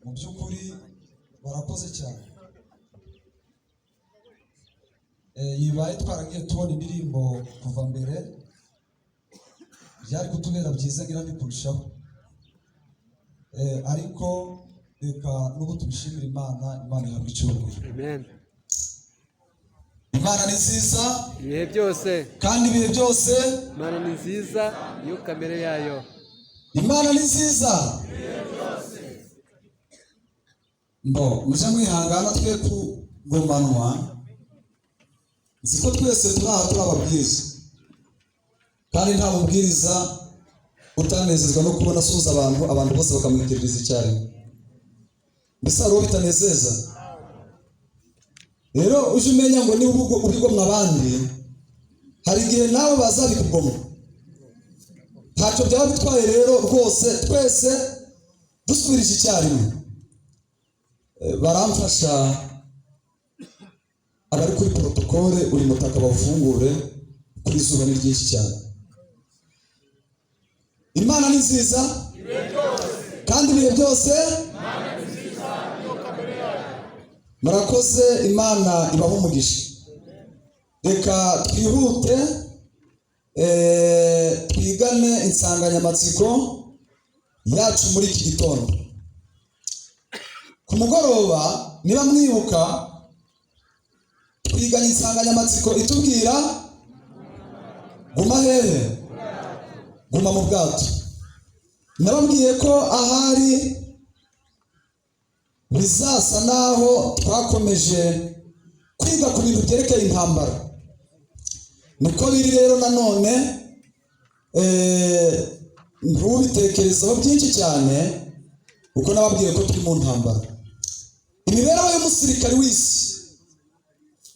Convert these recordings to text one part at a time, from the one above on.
Mu by'ukuri barakoze cyane. Yibaye twaragiye tubona indirimbo kuva mbere, byari kutubera byiza ngira ni kurushaho. Ariko reka n'ubu tubishimire Imana, Imana ihabwa icyubahiro. Amen. Imana ni nziza ibihe byose, kandi ibihe byose. Imana ni nziza, niyo kamere yayo. Imana ni nziza. Mbo muje mwihangana twe kugomanwa, nzi ko twese turi aha turi ababwiriza, kandi nta mubwiriza utanezezwa no kubona asuhuza abantu, abantu bose bakamwikiririza icyarimwe. Mbese hari uwo bitanezeza? Rero uje umenya ngo niba ubigomwa abandi, hari igihe nawe bazabikugomwa. Ntacyo byaba bitwaye rero rwose, twese dusubirije icyarimwe. Baramfasha abari kuri protokole, uyu mutaka bawufungure, kuri izuba ni ryinshi cyane. Imana ni nziza kandi ibihe byose. Murakoze, Imana ibahe umugisha. Reka twihute, twigane insanganyamatsiko yacu muri iki gitondo. Ku mugoroba, niba mwibuka, twiganye insanganyamatsiko itubwira guma hehe? Guma mu bwato. Nababwiye ko ahari bizasa naho twakomeje kwiga ku bintu byerekeye intambara. Niko biri rero nanone, ntubitekerezeho byinshi cyane, kuko nababwiye ko turi mu ntambara. Imibereho y'umusirikari w'isi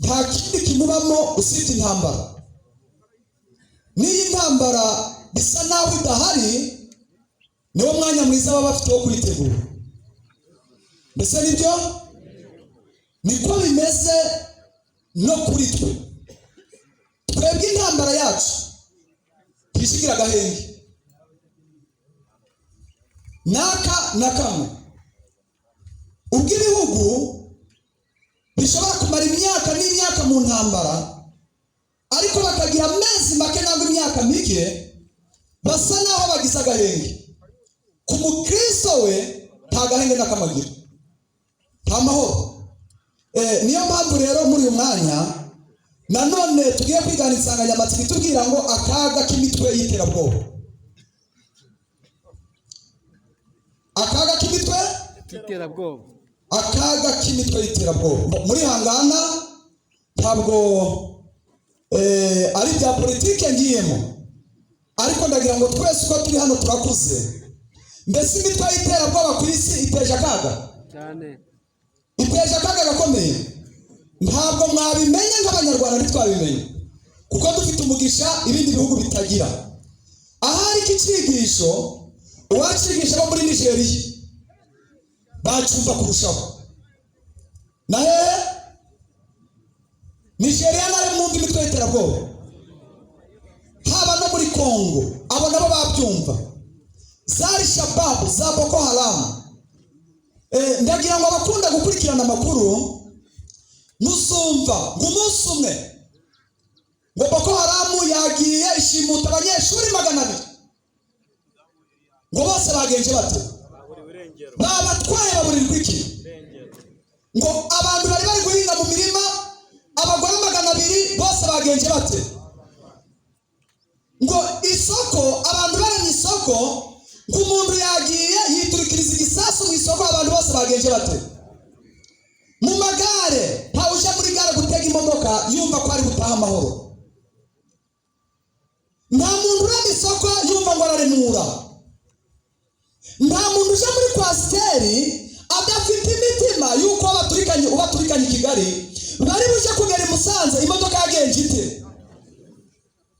nta kindi kimubamo usibye intambara. N'iyi ntambara bisa naho idahari, niwo mwanya mwiza baba bafite wo kwitegura. Mbese nibyo niko bimeze no kuri twe. Twebwe intambara yacu twishigira agahenge n'aka na kamwe. Ubwo ibihugu bishobora kumara imyaka n'imyaka mu ntambara, ariko bakagira amezi make nangwa imyaka mike basa naho bagize agahenge. Ku mukristo we nta gahenge n'akamagira, nta mahoro. Niyo mpamvu rero muri uyu mwanya nanone tugiye kwigana insanganyamatsiko itubwira ngo akaga k'imitwe y'iterabwoba. Akaga k'imitwe y'iterabwoba. Akaga k'imitwe y'iterabwoba. Muri hangana ntabwo ari ibya politike ngiyemo, ariko ndagira ngo twese uko turi hano turakuze. Mbese imitwe y'iterabwoba ku isi iteje akaga cyane, iteje akaga gakomeye. Ntabwo mwabimenya nk'Abanyarwanda, ntitwabimenye kuko dufite umugisha ibindi bihugu bitagira. Ahari iki cyigisho, uwacigisha bo muri Nigeria bacyumva kurushaho. Na hehe Nigeria nayo mwumva imitwe y'iterabwoba, haba no muri Congo abo nabo babyumva, za Al-Shabaab, za Boko Haram. Ndagira ngo abakunda gukurikirana amakuru muzumva ngo umunsi umwe ngo Boko Haram yagiye ishimuta abanyeshuri 200, ngo bose bagenje bate? Babatwaye, baburirwa iki? Ngo abantu bari bari guhinga mu mirima, abagore 200 bose bagenje bate? Ngo isoko, abantu baremye isoko, ngo umuntu yagiye yiturikiriza igisasu mu isoko, abantu bose bagenje bate? Mu magare, ntawe uje muri gare gutega imodoka yumva ko ari butaha amahoro. Nta muntu urema isoko yumva ngo araremura. Nta muntu uje muri kwasiteri adafite imitima y'uko ubaturikanye i Kigali bari buje kugera i Musanze imodoka yagenje ite.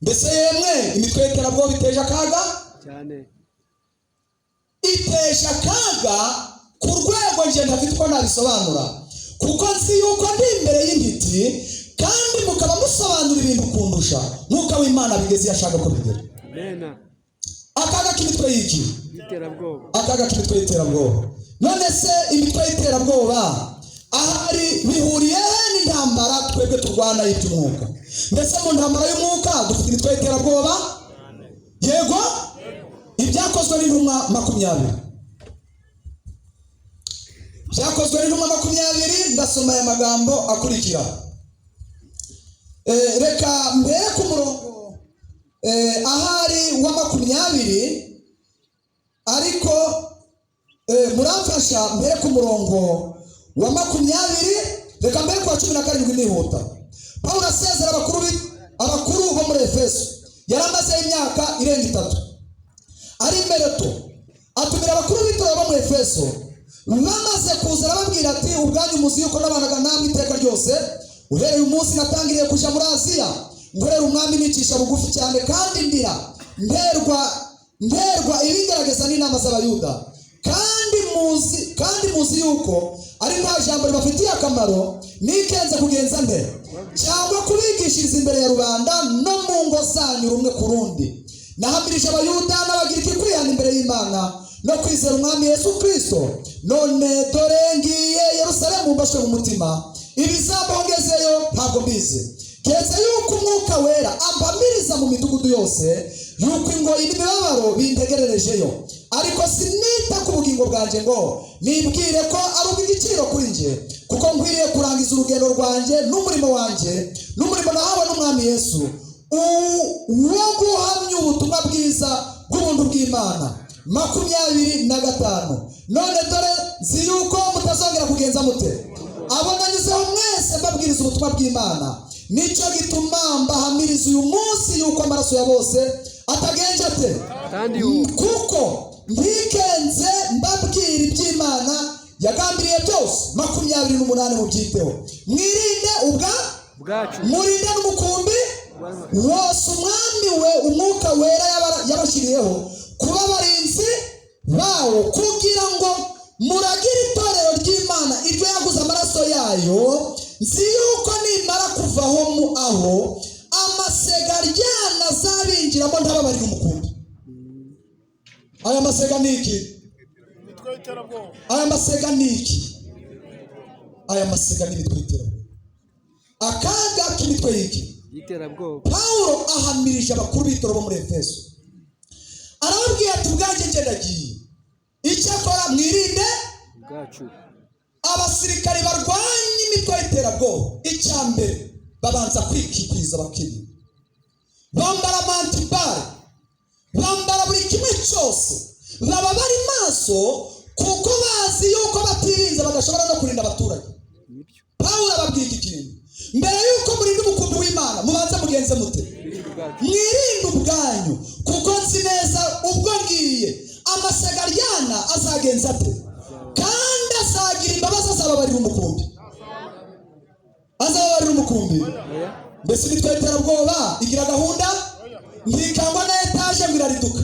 Mbese yemwe imitwe y'iterabwoba iteje akaga cyane, iteje akaga ku rwego nje ntafite uko nabisobanura, kuko nzi yuko ndi imbere y'intiti kandi mukaba musobanura ibintu kundusha. Mwuka w'Imana bigeze iyo ashaka ko bigera. Amen. Akaga k'imitwe y'iki? Y'iterabwoba. Akaga k'imitwe y'iterabwoba. None se imitwe y'iterabwoba ahari bihuriye he n'intambara twebwe turwana y'iby'umwuka? Mbese mu ntambara y'umwuka dufite imitwe y'iterabwoba? Yego. Ibyakozwe n'Intumwa 20, Byakozwe n'Intumwa 20, ndasoma aya magambo akurikira. Reka mbere ku murongo ahari wa 20, ariko muramfasha mbere ku murongo wa 20, reka mbere ku wa 17 nihuta. Pawulo asezera abakuru bo muri Efeso, yari amazeho imyaka irenga 3 ari Mileto, atumira abakuru b'itorero bo mu Efeso. Bamaze kuza arababwira ati: "Ubwanyu muzi yuko nabanaga namwe iteka ryose, uhereye umunsi natangiriye kuja muri Aziya, nkorera Umwami nicisha bugufi cyane kandi ndira, nterwa ibigaragaza n'inama z'Abayuda. Kandi muzi yuko ari nta jambo ribafitiye akamaro nikenze kugenza nte cyangwa kubigishiriza imbere ya rubanda no mu ngo zanyu rumwe ku rundi. Nahamirije Abayuda n'Abagiriki kwihana imbere y'Imana no kwizera Umwami Yesu Kirisito. None dore ngiye Yerusalemu mboshywe mu mutima. Ibizambongezeyo ntabwo mbizi, keretse yuko Umwuka Wera ampamiriza mu midugudu yose yuko ingoyi n'imibabaro bintegererejeyo. Ariko sinita ku bugingo bwanjye ngo nibwire ko ari ubw'igiciro kuri njye, kuko nkwiriye kurangiza urugendo rwanjye n'umurimo wanjye, n'umurimo nahawe n'Umwami Yesu wo guhamya ubutumwa bwiza bw'ubuntu bw'Imana." 25: "None dore nzi yuko mutazongera kugenza mute abo nanyuzeho mwese mbabwiriza ubutumwa bw'Imana. Nicyo gituma mbahamiriza uyu munsi yuko amaraso ya bose atagenje ate?" Kandi ubu "Kuko ntikenze mbabwira iby'Imana yagambiriye byose." 28, mubyiteho, mwirinde ubwa bwacu, murinde n'umukumbi wose Umwami we Umwuka Wera yabashyiriyeho kuba abarinzi bawo, kugira ngo muragire itorero ry'Imana iryo yaguze amaraso yayo. Nzi yuko nimara kuvaho mu aho amasega aryana azabinjiramo ntababarire umukumbi. Aya masega ni iki? Imitwe y'iterabwoba. Aya masega ni iki? Aya masega ni imitwe y'iterabwoba, akaga k'imitwe y'iki? Y'iterabwoba. Pawulo ahamirije abakuru b'itorero bo muri Efeso, arababwira ati: "Ubwanjye njye ndagiye, icyakora mwirinde ubwacu." Abasirikari barwanya imitwe y'iterabwoba, icya mbere babanza kwikikwiza, bakirinda, bambara ama anti-balles, bambara buri kimwe cyose, baba bari maso kuko bazi yuko batirinze badashobora no kurinda abaturage. Nibyo. Pawulo ababwira iki kintu: mbere yuko murinda umukumbi w'Imana, mubanze mugenze mute? Mwirinde ubwacu. Mwirinde ubwanyu, kuko nzi neza ubwo ngiye amasega aryana azagenza ate? Kandi azagira imbabazi, azababarira umukumbi, azababarira umukumbi. Oya. Mbese imitwe y'iterabwoba igira gahunda? Ntikangwa na etaje ngo irariduka.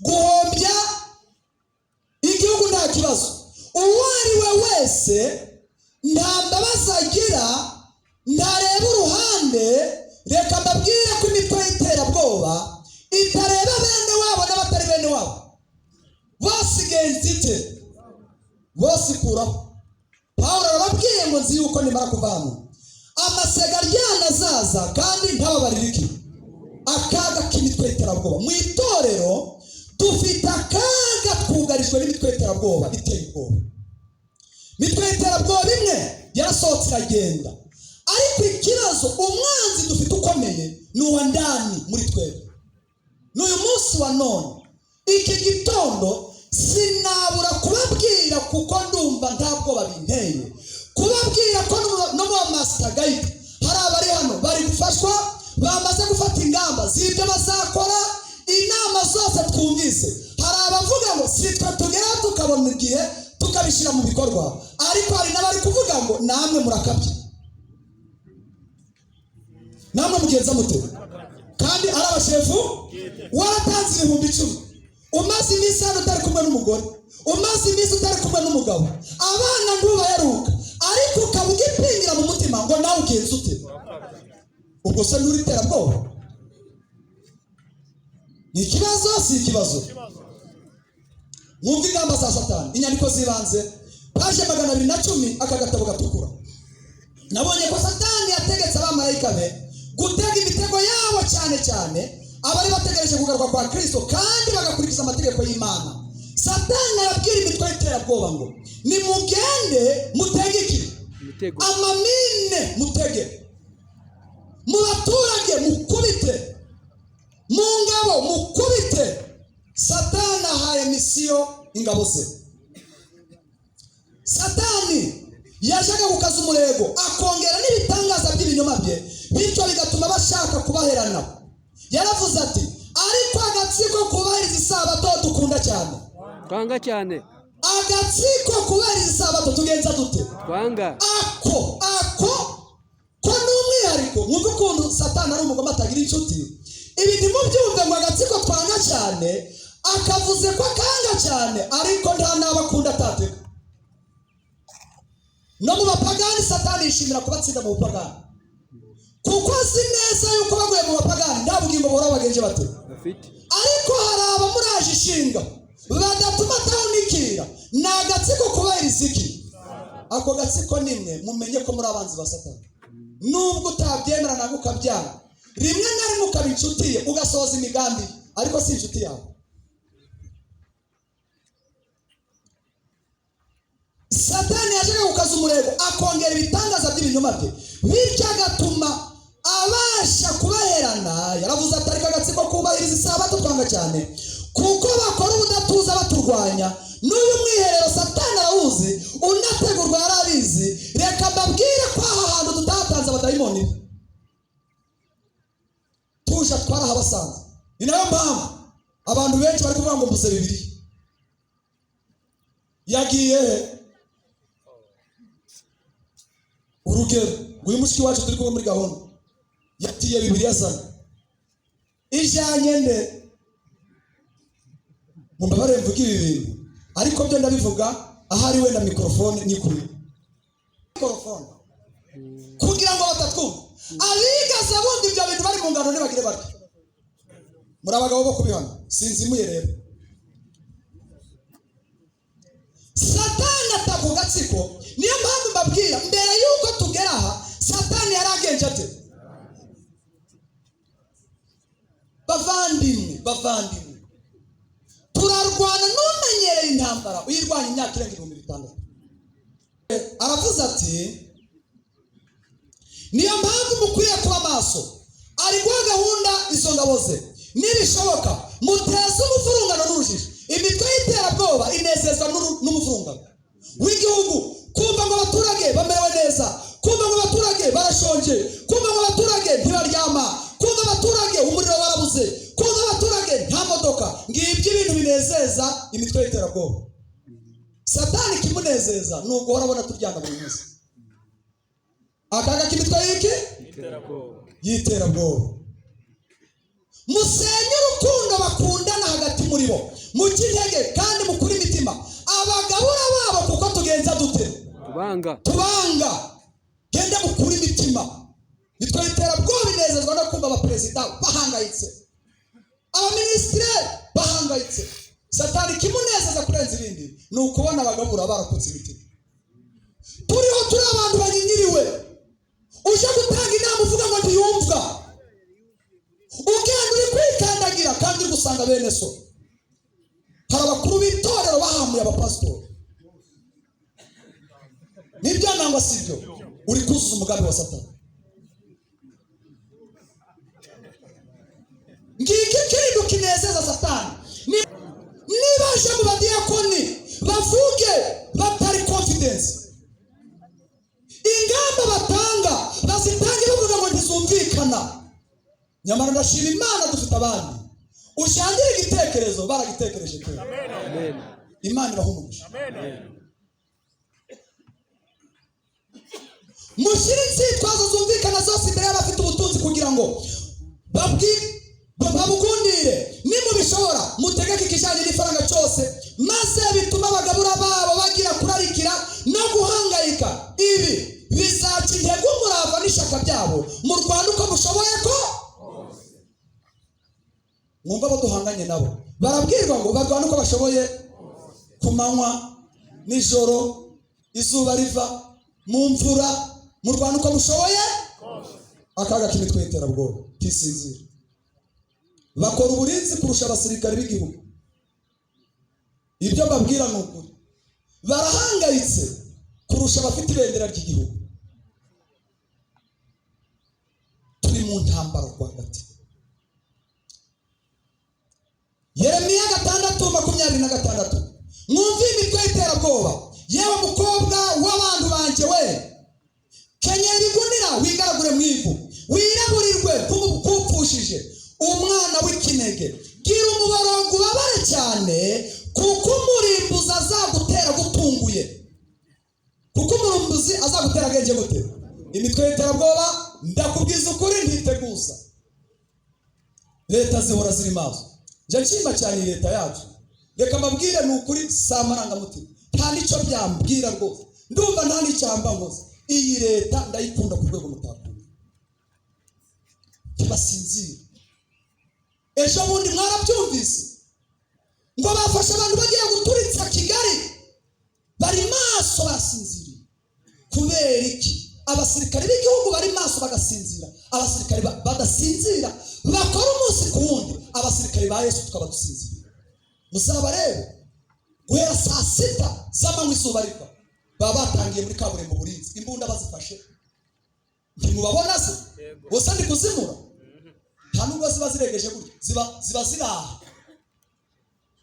Guhombya igihugu nta kibazo, uwo ari we wese nta mbabazi agira, ntareba uruhande. Reka mbabwire ko imitwe y'iterabwoba itareba bene wabo n'abatari bene wabo, bose igenza ite? Bose ikuraho. Pawulo arababwiye ngo: "Nzi yuko nimara kuva hano amasega aryana azaza kandi ntababarire iki?" Akaga k'imitwe y'iterabwoba mu itorero, dufite akaga, twugarijwe n'imitwe y'iterabwoba iteye ubwoba. Imitwe y'iterabwoba imwe yarasohotse iragenda, ariko ikibazo, umwanzi dufite ukomeye ni uwa ndani muri twebwe. N'uyu munsi wa none, iki gitondo, sinabura kubabwira, kuko ndumva nta bwoba binteye kubabwira ko no mu master guide hari abari hano bari gufashwa, bamaze gufata ingamba z'ibyo bazakora. Inama zose twumvise, hari abavuga ngo si twe tugeraho tukabona igihe tukabishyira mu bikorwa, ariko hari n'abari kuvuga ngo namwe murakabye, namwe mugenza mute? Kandi ari abashefu, waratanze 10,000, umaze iminsi hano utari kumwe n'umugore, umaze iminsi utari kumwe n'umugabo, abana ntubaheruka, ariko ukaba ugipingira mu mutima ngo nawe ugenze ute? Ubwo se nturi iterabwoba? Ni ikibazo, si ikibazo? Mwumve ingamba za Satani. Inyandiko z'ibanze, paje 210, aka gatabo gatukura. Nabonye ko Satani yategetse abamarayika be gutega imitego yabo, cyane cyane abari bategereje kugaruka kwa Kristo kandi bagakurikiza amategeko y'Imana. Satani arabwira imitwe y'iterabwoba ngo: "Nimugende mutege iki?" Imitego. Amamine, mutege mu baturage, mukubite mu ngabo, mukubite. Satani ahaye mission ingabo ze. Satani yajyaga gukaza umurego, akongera n'ibitangaza by'ibinyoma bye, bityo bigatuma bashaka kubaherana. Yaravuze ati: "Ariko agatsiko kubahiriza isabato dukunda cyane." Twanga cyane. Agatsiko kubahiriza isabato tugenza dute? Twanga. Ako ko ni umwihariko. Mwumve ukuntu Satani ari umugome, atagira inshuti. Ibi ntimubyumve ngo agatsiko twanga cyane. Akavuze ko akanga cyane, ariko nta n'abo akunda atateka. No mu bapagani, Satani yishimira kubatsinda mu bupagani, kuko azi neza yuko baguye mu bapagani nta bugingo buhoraho bagenje bate? Bafite. Ariko hari abamuraje ishinga badatuma atawunikira, ni agatsiko kubahiriza iki? Ako gatsiko nimwe mumenye ko muri abanzi ba Satani, nubwo utabyemera ntabwo ukabyanga, rimwe na rimwe ukaba inshuti ye, ugasohoza imigambi ye, ariko si inshuti yawe. Satani yajyaga gukaza umurego, akongera ibitangaza by'ibinyoma bye, bityo agatuma abasha kubaherana. Yaravuze ati: "Ariko agatsiko kubahiriza isabato twanga cyane, kuko bakora ubudatuza baturwanya." N'uyu mwiherero Satani arawuzi, unategurwa yari abizi. Reka mbabwire ko aha hantu tutahatanze abadayimoni be, tuje twarahabasanze. Ni nayo mpamvu abantu benshi bari kuvuga ngo mbuze Bibiliya, yagiye he? Urugero, nguyu mushiki wacu turi kumwe muri gahunda yatiye Bibiliya, azana ijyanye nde? Mumbabarire mvuge ibi bintu, ariko byo ndabivuga ahari wenda mikorofone nyikuri, mikorofone kugira ngo batatwumva. Abigaze bumva ibyo bintu bari mu ngano ntibagire batyo. Muri abagabo bo kubihana, sinzimuye rero. Satani ataka gatsiko. Niyo mpamvu mbabwira, mbere y'uko tugera aha, Satani yari agenje ate? Bavandimwe, bavandimwe, turarwana n'umenyereye intambara, uyirwanya imyaka irenga 6000. Aravuze ati: "Niyo mpamvu mukwiye kuba maso." Ari guha gahunda izo ngabo ze: "Nibishoboka muteze umuvurungano n'urujijo." Imitwe y'iterabwoba inezezwa n'umuvurungano w'igihugu, kumva ngo abaturage bamerewe neza, kumva ngo abaturage barashonje, kumva ngo abaturage ntibaryama, kumva abaturage umuriro warabuze, kumva abaturage nta modoka. Ngibyo ibintu binezeza imitwe y'iterabwoba. Satani ikimunezeza ni uguhora abona turyana buri munsi. Akaga k'imitwe y'iki? Iterabwoba. Y'iterabwoba. Musenye urukundo bakundana hagati muri bo, muce intege kandi mukure imitima abagabura babo, kuko tugenza dute? Tubanga. Tubanga. Genda mukure imitima. Nitwe iterabwoba inezezwa no kumva abaperezida bahangayitse, abaminisitiri bahangayitse. Satani ikimunezeza kurenza ibindi ni ukubona abagabura barakutse imitima. Turiho turi abantu banyinyiriwe, uje gutanga inama uvuga ngo ntiyumvwa, ugenda uri kwikandagira kandi uri gusanga bene so. Hari abakuru b'itorero bahamuye abapasitori. Nibyo nangwa si byo? Uri kuzuza umugambi wa Satani. Ngiki kintu kinezeza Satani. Niba aje mu badiyakoni bavuge batari confidence, ingamba batanga bazitange bavuga ngo ntizumvikana. Nyamara ndashima Imana, dufite abandi ushangira igitekerezo baragitekereje kera. Amen. Imana ibaha umugisha. Mushyire inzitwazo zumvikana zose imbere y'abafite ubutunzi kugira ngo babugundire. Nimubishobora mutegeke ikijyanye n'ifaranga cyose, maze bituma abagabura babo bagira kurarikira no guhangayika. Ibi bizaca intege umurava n'ishyaka byabo. Murwane uko mushoboye ko mwumva abo duhanganye nabo barabwirwa ngo barwane uko bashoboye. Ku manywa, nijoro, izuba riva, mu mvura, murwana uko mushoboye. Akaga k'imitwe y'iterabwoba tisinzira. Bakora uburinzi kurusha abasirikari b'igihugu. Ibyo mbabwira ni ukuri. Barahangayitse kurusha abafite ibendera ry'igihugu. Turi mu ntambara rwagati. Yeremiya 6:26: "Mwumve imitwe y'iterabwoba, yewe mukobwa w'abantu banjye we! Kenyera ibigunira, wigaragure mu ivu, wiraburirwe nk'upfushije umwana w'ikinege. Gira umuborogo, ubabare cyane, kuko umurimbuzi azagutera gutunguye." Kuko umurimbuzi azagutera agenge gute? Imitwe y'iterabwoba, ndakubwiza ukuri, ntiteguza. Leta zihora ziri maso. Njya nshima cyane iyi leta yacu. Reka mbabwire, ni ukuri, si amarangamutima, nta n'icyo byambwira rwose, ndumva nta n'icyamba nkoze. Iyi leta ndayikunda ku rwego mutakunda. Ntibasinzira. Ejo bundi mwarabyumvise ngo bafashe abantu bagiye guturitsa Kigali. Bari maso, barasinziriye. Kubera iki abasirikari b'igihugu bari maso bagasinzira, abasirikari badasinzira bakora umunsi ku wundi, abasirikari ba Yesu tukaba dusinziriye? Muzabarebe guhera saa 6 z'amanywa, izuba riva, baba batangiye muri kaburimbo burinzi, imbunda bazifashe. Ntimubabona se? Gusa ndi kuzimura, nta nubwo ziba ziregeje gutya, ziba ziri aha,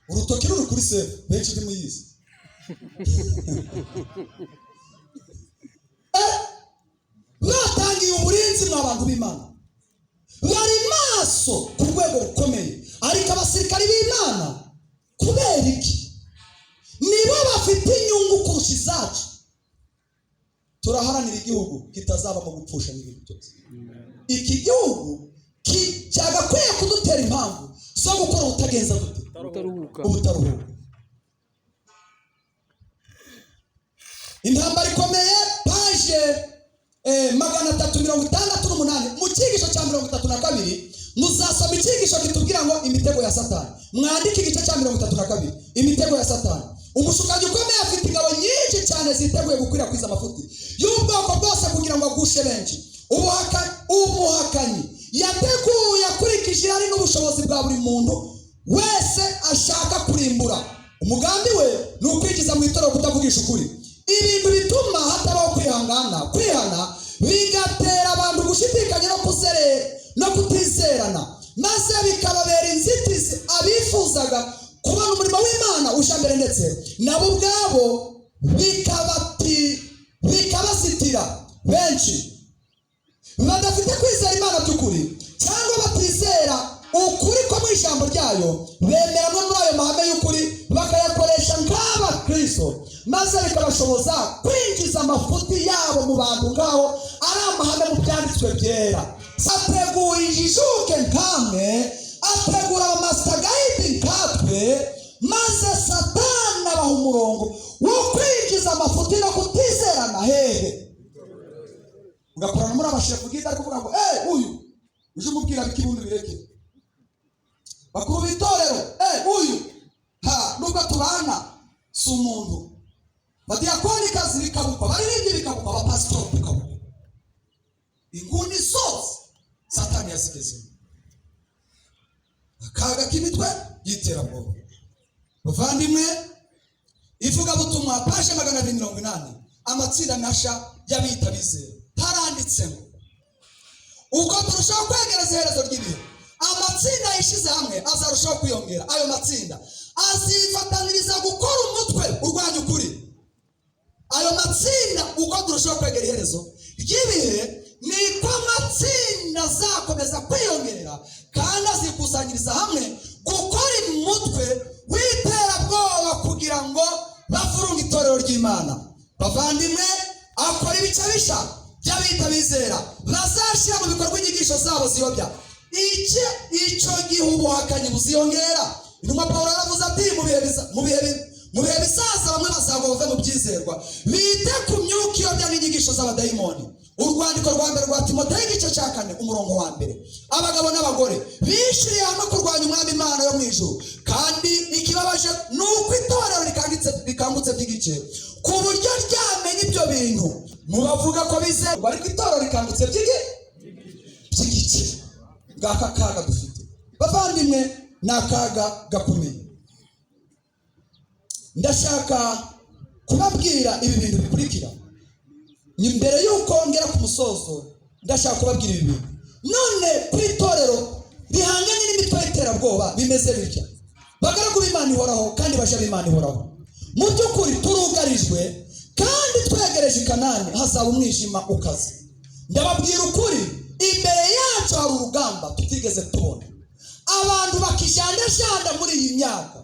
urutoki ruri kuri sefu. Benshi ntimuyizi. Batangiye uburinzi mwa bantu b'Imana. Bari maso ku rwego rukomeye. Ariko abasirikari b'Imana, kubera iki? Nibo bafite inyungu kurusha izacu. Turaharanira igihugu kitazaba mu gupfusha n'ibintu byose. Iki gihugu cyagakwiye kudutera impamvu zo gukora ubutagenza dute? Ubutaruhuka. Ubutaruhuka. Intambara ikomeye, page 368, mu cyigisho cya 32 muzasoma icyigisho kitubwira ngo imitego ya Satani. Mwandike igice cya 32, imitego ya Satani. Umushukanyi ukomeye afite ingabo nyinshi cyane ziteguye gukwirakwiza amafuti y'ubwoko bwose kugira ngo agushe benshi. Umuhakanyi yateguye akurikije irari n'ubushobozi bwa buri muntu wese ashaka kurimbura. Umugambi we ni ukwigiza mu itorero kutavugisha ukuri, ibintu bituma hatabaho kwihangana, kwihana, bigatera abantu gushidikanya no kuzerera no kutizerana, maze bikababera inzitizi abifuzaga kubona umurimo w'Imana ujya mbere, ndetse nabo ubwabo bikabazitira. Benshi badafite kwizera Imana by'ukuri cyangwa batizera ukuri ko mu ijambo ryayo, bemera amwe muri ayo mahame y'ukuri bakayakoresha nk'abakristo, maze bikabashoboza kwinjiza amafuti yabo mu bantu ngaho ari amahame mu byanditswe byera. Ategura injijuke nkamwe, ategura abamaster guide nkatwe, maze Satani abaha umurongo wo kwinjiza amafuti no kutizerana. Hehe? Ugakorana muri abashefu bwiza, ari kuvuga ngo uyu uje umubwira biki, ubundi bireke. Bakuru b'itorero, uyu ha nubwo tubana si umuntu. Badiyakoni kazi bikabukwa, baririmbyi bikabukwa, abapasitori bikabukwa. Inguni zose Satani yazigezemo. Akaga k'imitwe y'iterabwoba. Bavandimwe, ivugabutumwa, page 280, amatsinda masha y'abita bizera, haranditse ngo uko turushaho kwegereza iherezo ry'ibihe, amatsinda yishyize hamwe azarushaho kwiyongera. Ayo matsinda azifataniriza gukora umutwe urwanya ukuri. Ayo matsinda, uko turushaho kwegera iherezo ry'ibihe, niko amatsinda azakomeza kwiyongera, kandi azikusanyiriza hamwe gukora umutwe w'iterabwoba kugira ngo bavurunge itorero ry'Imana. Bavandimwe, akora ibice bisha by'abita bizera bazashyira mu bikorwa inyigisho zabo ziyobya. Iki icyo gihe ubuhakanyi buziyongera. Intumwa Pawulo yaravuze ati mu bihe bizaza bamwe bazagwa bave mu byizerwa, bite ku myuka iyobya n'inyigisho z'abadayimoni. Urwandiko rwa mbere rwa Timoteyo, igice cya 4, umurongo wa 1. Abagabo n'abagore bishiriye hamwe kurwanya Umwami Imana yo mu ijuru. Kandi ikibabaje ni uko itorero rikangutse by'igice, ku buryo ryamenya ibyo bintu. Mubavuga ko bizerwa, ariko itorero rikangutse by'igice. Ngaka kaga dufite, bavandimwe, ni akaga gakomeye. Ndashaka kubabwira ibi bintu bikurikira. Ni mbere y'uko ngera ku musozo, ndashaka kubabwira ibi bintu. None ku itorero rihanganye n'imitwe y'iterabwoba bimeze bitya, bagaragu b'Imana ihoraho kandi baja b'Imana ihoraho, mu by'ukuri turugarijwe kandi twegereje i Kanani hazaba umwijima ukaze. Ndababwira ukuri, imbere yacu hari urugamba tutigeze tubona. Abantu bakijandajanda muri iyi myaka,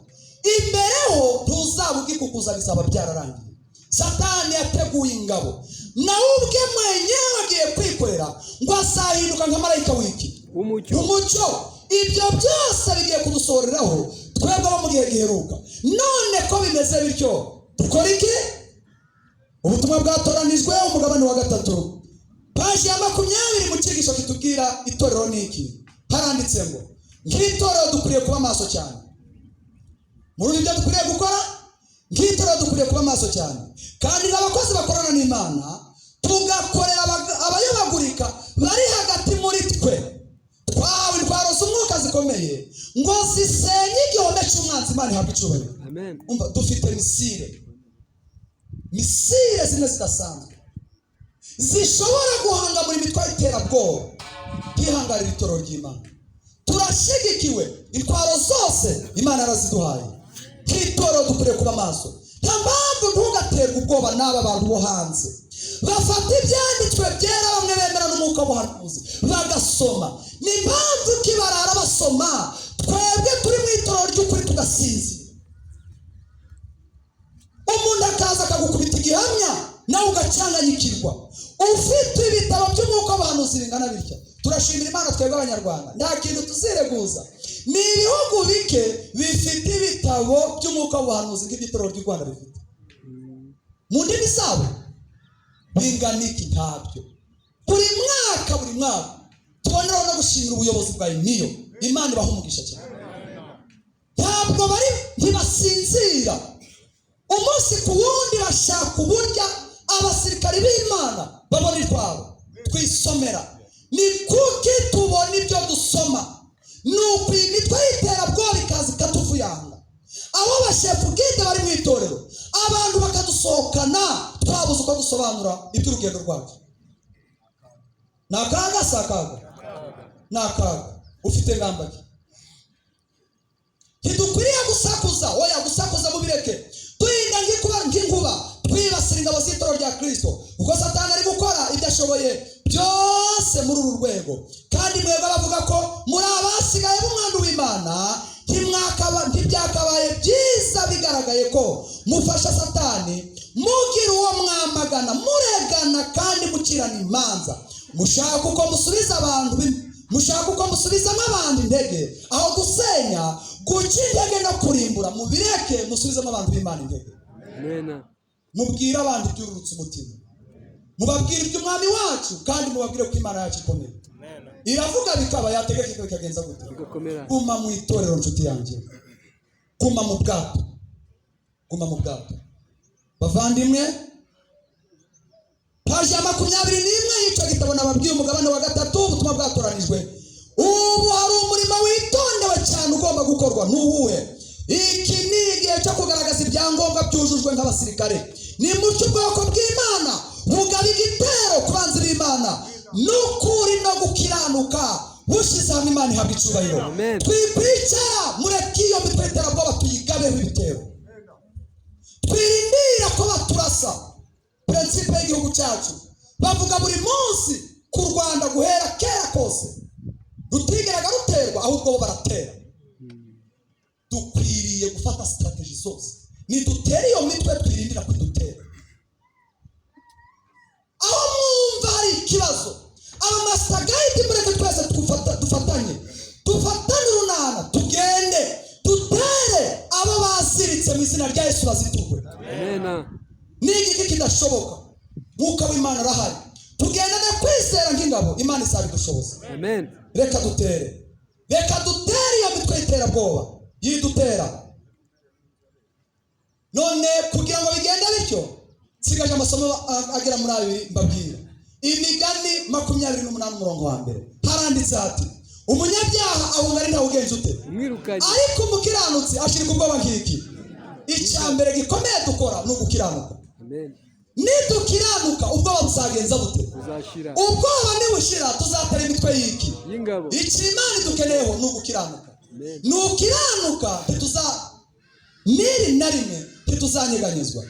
imbere ho ntuzaba ugikukuza, bizaba byararangiye. Satani yateguye ingabo, nawe ubwe mwenyewe agiye kwikorera ngo azahinduka nka marayika w'iki? W'umucyo. Umucyo. Ibyo byose bigiye kudusohoreraho twebwe abo mu gihe giheruka. None ko bimeze bityo, dukora iki? Ubutumwa bwatoranijwe, umugabane wa 3, paji ya 20, mu cyigisho kitubwira itorero ni iki, haranditse ngo nk'itorero dukwiriye kuba maso cyane. Muri ibyo dukwiriye gukora nk'itorero, dukwiriye kuba maso cyane kandi n'abakozi bakorana n'Imana, tugakorera abayobagurika bari hagati muri twe. Twahawe intwaro z'umwuka zikomeye ngo zisenye igihome cy'umwanzi. Imana ihabwe icyubahiro. Amen. Umva, dufite missile, missile zimwe zidasanzwe zishobora guhanga muri mitwe y'iterabwoba ntihangarire itorero ry'Imana. Turashyigikiwe, intwaro zose Imana yaraziduhaye. Nk'itorero dukwiriye kuba maso. Nta mpamvu, ntugaterwe ubwoba n'aba bantu bo hanze bafata ibyanditswe byera, bamwe bemera n'umwuka w'ubuhanuzi bagasoma. Ni impamvu ki barara basoma, twebwe turi mu itorero ry'ukuri tugasinzira? Umuntu akaza akagukubita igihamya, nawe ugacanganyikirwa, ufite ibitabo by'umwuka w'abahanuzi bingana bitya. Turashimira Imana, twebwe Abanyarwanda nta kintu tuzireguza. Ni ibihugu bike bifite ibitabo by'umwuka w'ubuhanuzi nk'iby'itorero ry'u Rwanda bifite mu ndimi zabo bingana iki? Ntabyo. Buri mwaka, buri mwaka tuboneraho no gushimira ubuyobozi bwa niyo. Imana ibaha umugisha cyane. Ntabwo bari, ntibasinzira, umunsi ku wundi bashaka uburyo abasirikari b'Imana babona intwaro twisomera. Ni kuki tubona ibyo dusoma? Ni uku iyi mitwe y'iterabwoba ikaza ikatuvuyanga, abo bashefu bwite bari mu itorero, abantu bakadusohokana twabuze uko dusobanura iby'urugendo rwacu. Ni akaga, si akaga? Ni akaga. Ufite ngamba ki? Ntidukwiriye gusakuza, oya, gusakuza mubireke. Duhinda nk'inkuba, twibasira ingabo z'itorero rya Kristo, kuko Satani ari gukora ibyo ashoboye byose muri uru rwego. Kandi mwebwe bavuga ko muri abasigaye b'umwandu w'Imana, ntibyakabaye byiza bigaragaye ko mufasha Satani, mugira uwo mwamagana, muregana kandi mukirana imanza, mushaka uko musubiza abantu mushaka uko musubizamo abantu intege aho gusenya, guca intege no kurimbura. Mubireke, musubizemo abantu b'Imana intege. Amen. Mubwire abantu ibyururutse umutima, mubabwire iby'Umwami wacu, kandi mubabwire ko Imana yacu ikomeye, iravuga bikaba, yategeka bikagenza gute? Bigakomera. Guma mu itorero, nshuti yanjye, guma mu bwato, guma mu bwato, bavandimwe. Paji ya 21 y'icyo gitabo nababwiye, umugabane wa 3, ubutumwa bwatoranijwe. Ubu hari umurimo witondewe cyane ugomba gukorwa. Ntuwuhe? Iki ni igihe cyo kugaragaza ibyangombwa byujujwe nk'abasirikare. Ni mucyo ubwoko bw'Imana bugaba igitero ku banzi b'Imana n'ukuri no gukiranuka bushyize hamwe. Imana ihabwa icyubahiro. Amen. Twikwicara, mureke iyo mitwe y'iterabwoba tuyigabeho ibitero. Twirindira ko baturasa. Principe y'igihugu cyacu bavuga buri munsi ku Rwanda guhera kera kose rutigeraga ruterwa, ahubwo bo baratera. Dukwiriye gufata strategy zose, nidutera iyo mitwe twirindira kudutera. Aho mwumva hari ikibazo, aba master guide, mureke twese dufatanye, dufatane urunana, tugende dutere abo baziritse mu izina rya Yesu, baziturwe. Amen. Ni igiki kidashoboka? Mwuka w'Imana arahari, tugendane. Kwizera nk'ingabo, Imana izabidushoboza. Amen. Reka dutere, reka dutere iyo mitwe y'iterabwoba yidutera. None kugira ngo bigende bityo, nsigaje amasomo agera muri abiri mbabwira. Imigani 28 umurongo wa mbere, haranditse hati: "Umunyabyaha ahunga ari ntawe ugenza ute?" Umwirukanye. Ariko umukiranutsi ashirika ubwoba nk'iki. Icya mbere gikomeye dukora ni ugukiranuka. Amen. Nidukiranuka, ubwoba buzagenza bute? Buzashira. Ubwoba nibushira, tuzatera imitwe y'iki? Y'ingabo. Icyo Imana idukeneyeho ni ugukiranuka. Amen. Nukiranuka, ntituza n'iri na rimwe ntituzanyeganyezwa.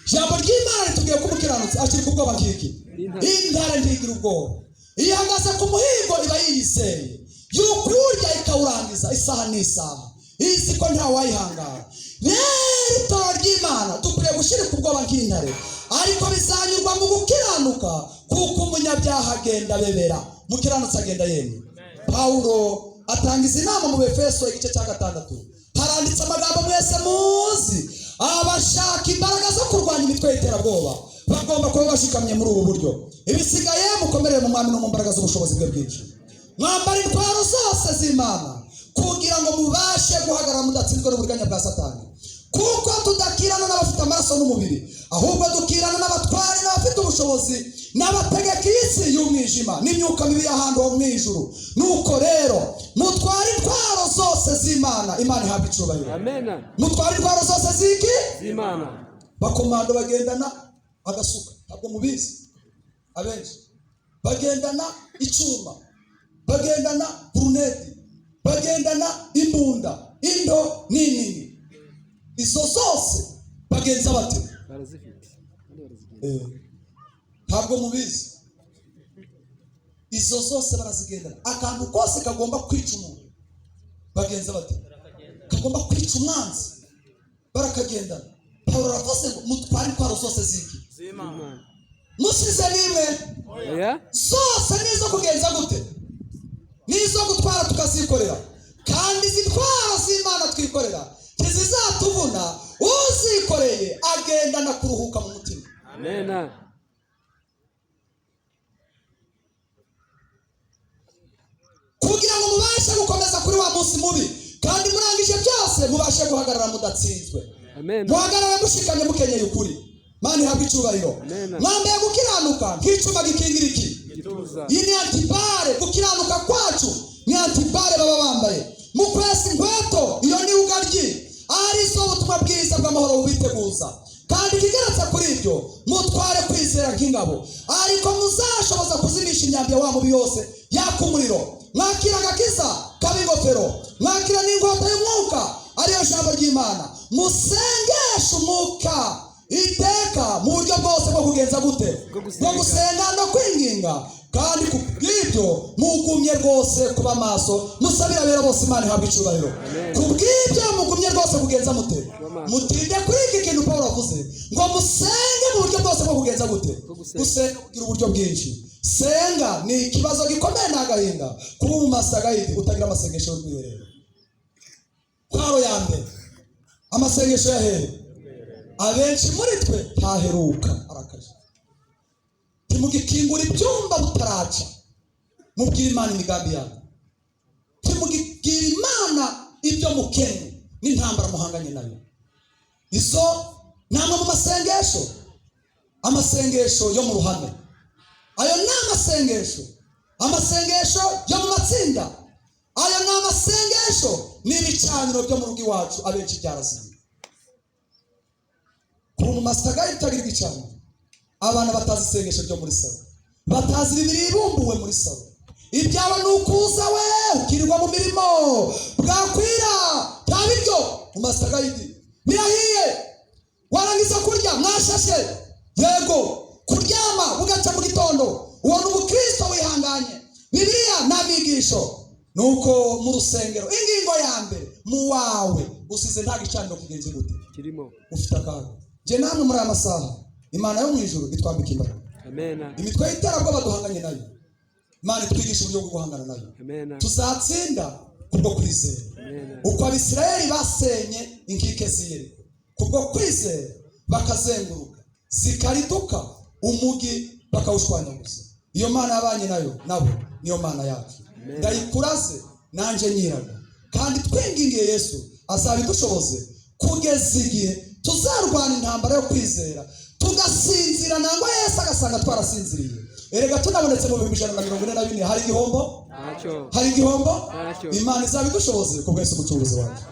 Ijambo ry'Imana ritubwiye ko umukiranutsi ashirika ubwoba nk'iki? Intare. Intare ntigira ubwoba. Iyo ihagaze ku muhigo, iba yiyizeye yuko iwurya ikawurangiza isaha n'isaha, izi ko ntawayihangara. Rero itorero ry'Imana, dukwiriye gushirika ubwoba nk'intare, ariko bizanyurwa mu gukiranuka, kuko umunyabyaha agenda abebera, mukiranutsi agenda yemye. Pawulo atanga izi nama mu Befeso igice cya 6. Haranditse amagambo mwese muzi. Abashaka imbaraga zo kurwanya imitwe y'iterabwoba bagomba kuba bashikamye muri ubu buryo: "Ibisigaye, mukomerere mu Mwami no mu mbaraga z'ubushobozi bwe bwinshi. Mwambara intwaro zose z'Imana kugira ngo mubashe guhagarara mudatsinzwe n'uburiganya bwa Satani. Kuko tudakirana n'abafite amaraso n'umubiri, ahubwo dukirana n'abatware n'abafite ubushobozi n'abategeka isi y'umwijima n'imyuka mibi y'ahantu ho mu ijuru. Nuko rero mutware intwaro zose z'Imana." Imana ihabwa icyubahiro. Amen. Mutware intwaro zose z'iki? Z'Imana. Bakomando bagendana agasuka, ntabwo mubizi. Abenshi bagendana icyuma, bagendana grenade, bagendana imbunda indo n'inini. Izo zose bagenza bate? Barazifite kandi barazigenda. Ntabwo mubizi. Izo zose barazigendana. Akantu kose kagomba kwica umuntu, bagenza bate? Kagomba kwica umwanzi, barakagendana. Pawulo aravuze ngo mutware intwaro zose z'iki? Z'Imana. Musize n'imwe? Oya. Zose nizo kugenza gute? Nizo gutwara, tukazikorera. Kandi izi ntwaro z'Imana twikorera ntizizatuvuna. Uzikoreye agendana kuruhuka mu mutima. Amen. Kugira ngo mubashe gukomeza kuri wa munsi mubi, kandi murangije byose, mubashe guhagarara mudatsinzwe. Amen. Muhagarara mushikamye, mukenyeye ukuri. Mana ihabwe icyubahiro. Amen. Mwambaye gukiranuka nk'icyuma gikingira iki? Igituza. Iyi ni anti-balles. Gukiranuka kwacu ni anti-balles baba bambaye. Mu kwesa inkweto, iyo ni ugaryi, arizo ubutumwa bwiza bw'amahoro bubiteguza. Kandi ikigeretse kuri ibyo, mutware kwizera nk'ingabo, ariko muzashoboza kuzimisha imyambi ya wa mubi yose yaka umuriro. Mwakira agakiza kaba ingofero, mwakira n'inkota y'umwuka, ariyo jambo ry'Imana. Musengeshe umwuka iteka mu buryo bwose bwo kugenza gute? Bwo gusenga. Bwo gusenga no kwinginga. Kandi ku bw'ibyo mugumye rwose kuba maso, musabira abera bose. Imana ihabwa icyubahiro. Amen. Ku bw'ibyo mugumye rwose kugenza mute? Kuba maso. Mutinde kuri iki kintu Paul avuze ngo musenge mu buryo bwose bwo kugenza gute? Bwo gusenga. Gusenga kugira uburyo bwinshi. Senga ni ikibazo gikomeye, ni agahinda kuba mu masagayidi utagira amasengesho y'urwiherero. Ntwaro ya mbere, amasengesho ya hehe? Abenshi muri twe ntaheruka arakaje. Ntimugikingura ibyumba butaraca mubwire Imana imigambi yanyu. Ntimugibwira Imana ibyo mukennye n'intambara muhanganye nayo. Izo ni amwe mu masengesho, amasengesho yo mu ruhame. Ayo ni amasengesho, amasengesho yo mu matsinda. Ayo ni amasengesho n'ibicaniro byo mu rugo iwacu. Abenshi byarazimye. Kuba mu masagari utagira igicaniro, abana batazi isengesho ryo muri salo, batazi Bibiri ibumbuwe muri salo. Ibyawe ni ukuza we ukirirwa mu mirimo, bwakwira nta biryo mu masagayidi, birahiye, warangiza kurya mwashashe, yego, kuryama bugaca mu gitondo. Uwo ni umukristo wihanganye. Bibiliya n'abigisho nuko mu rusengero, ingingo ya mbere mu wawe usize nta gicaniro kugenzi gute? Kirimo. Ufite akaga. Njye namwe muri aya masaha, Imana yo mu ijuru itwambika imbaraga. Amen. Imitwe y'iterabwoba duhanganye nayo, Imana itwigisha uburyo bwo guhangana nayo. Amen. Tuzatsinda kubwo kwizera. Amen. Uko Abisirayeli basenye inkike z'Iyeriko kubwo kwizera, bakazenguruka zikariduka, umugi bakawushwanyaguza. Iyo Mana yabanye nayo nabo niyo Mana yacu. Ndayikuraze nanjye nyiraga, kandi twingingiye Yesu azabidushoboze kugeza igihe tuzarwana intambara yo kwizera tugasinzira, nangwa Yesu agasanga twarasinziriye. Erega tunabonetse mu 1440, hari igihombo? Ntacyo. Hari igihombo? Ntacyo. Imana izabidushoboze ku bwese, umucunguzi wacu.